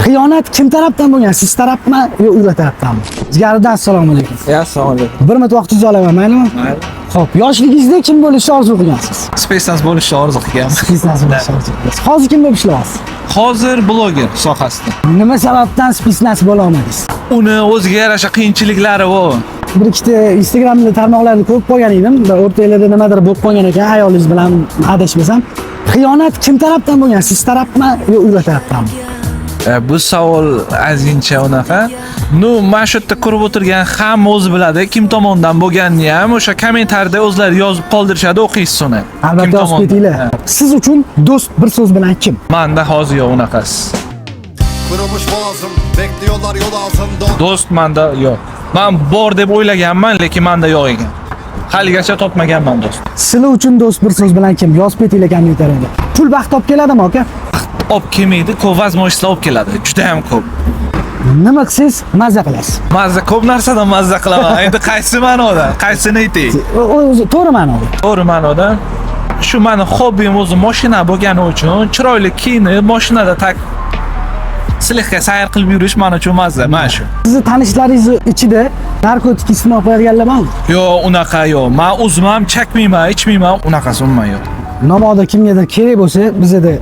Xiyonat kim tarafdan bo'lgan? Siz tarafmi yo ular tarafdanmi? Jigarida, assalomu alaykum. Assalomu alaykum. Bir minut vaqtingizni olaman, maylimi? Mayli. Xo'p, yoshligingizda kim bo'lishni orzu qilgansiz? Спецназ bo'lishni orzu qilganman. Спецназ bo'lishni orzu qilgansiz. Hozir kim bo'lib ishlayapsiz? Hozir bloger sohasida. Nima sababdan спецназ bo'la olmadingiz? Uni o'ziga yarasha qiyinchiliklari bor. Bir ikkita Instagramda tarmoqlarda ko'rib qolgan edim. Bir o'rtanglarda nimadir bo'lib qolgan ekan, ayolingiz bilan adashmasam. Xiyonat kim tarafdan bo'lgan? Siz tarafmi yo ular tarafdanmi? Bu savol ozgincha unaqa. Ну, mana shu yerda ko'rib o'tirgan hamma o'zi biladi, kim tomondan bo'lganini ham o'sha kommentariyada o'zlari yozib qoldirishadi, o'qiysiz uni. Kim Albatta yozib tomondan. ketinglar. Ha. Siz uchun do'st bir so'z bilan kim? Manda hozir yo'q unaqasi. Kırılmış boğazım. Bekliyorlar yol ağzında. Do'st manda yo'q. Man bor deb o'ylaganman, lekin manda yo'q ekan. Haligacha topmaganman do'st. Sizlar uchun do'st bir so'z bilan kim? Yozib ketinglar kommentariyada. Pul baxt olib keladimi, aka? Olib kelmaydi, ko'p возможность lar olib keladi. Juda ham ko'p. Nima qilsangiz mazza qilasiz? Mazza, ko'p narsadan mazza qilaman. Endi qaysi ma'noda? Qaysini aytay? O'zi to'g'ri ma'noda. To'g'ri ma'noda. Shu mani hobbim o'zi mashina bo'lgani uchun chiroyli kiyinib, mashinada так слегка sayr qilib yurish men uchun mazza, mana shu. Sizni tanishlaringiz ichida narkotik iste'mol qiladiganlar bormi? Yo'q, unaqa yo'q. Men o'zim ham chakmayman, ichmayman, unaqasi umuman yo'q. Mabodo kimgadir kerak bo'lsa, bizada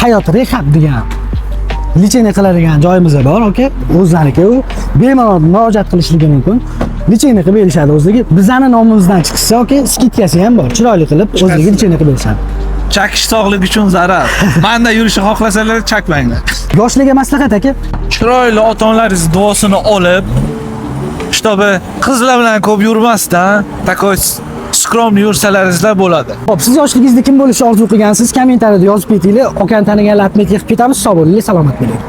Hayot Rehab degan лечение qiladigan joyimiz bor, aka. O'zlarniki u. Bemalol murojaat qilishligi mumkin. Лечение qilib berishadi o'zligi. Bizani nomimizdan chiqsa, aka, скидка si ham bor. Chiroyli qilib o'zligi лечение qilib berishadi. Chakish sog'lik uchun zarar. Manda yurishni xohlasalar, chakmanglar. Yoshlarga maslahat, aka. Chiroyli ota-onalaringiz duosini olib, чтобы qizlar bilan ko'p yurmasdan, такой скромный yursalaringizlar bo'ladi. Xo'p, siz yoshligingizda kim bo'lishni orzu qilgansiz? Kommentariyada yozib ketinglar. Akani taniganlar отметка qilib ketamiz. Sog' bo'linglar, salomat bo'ling.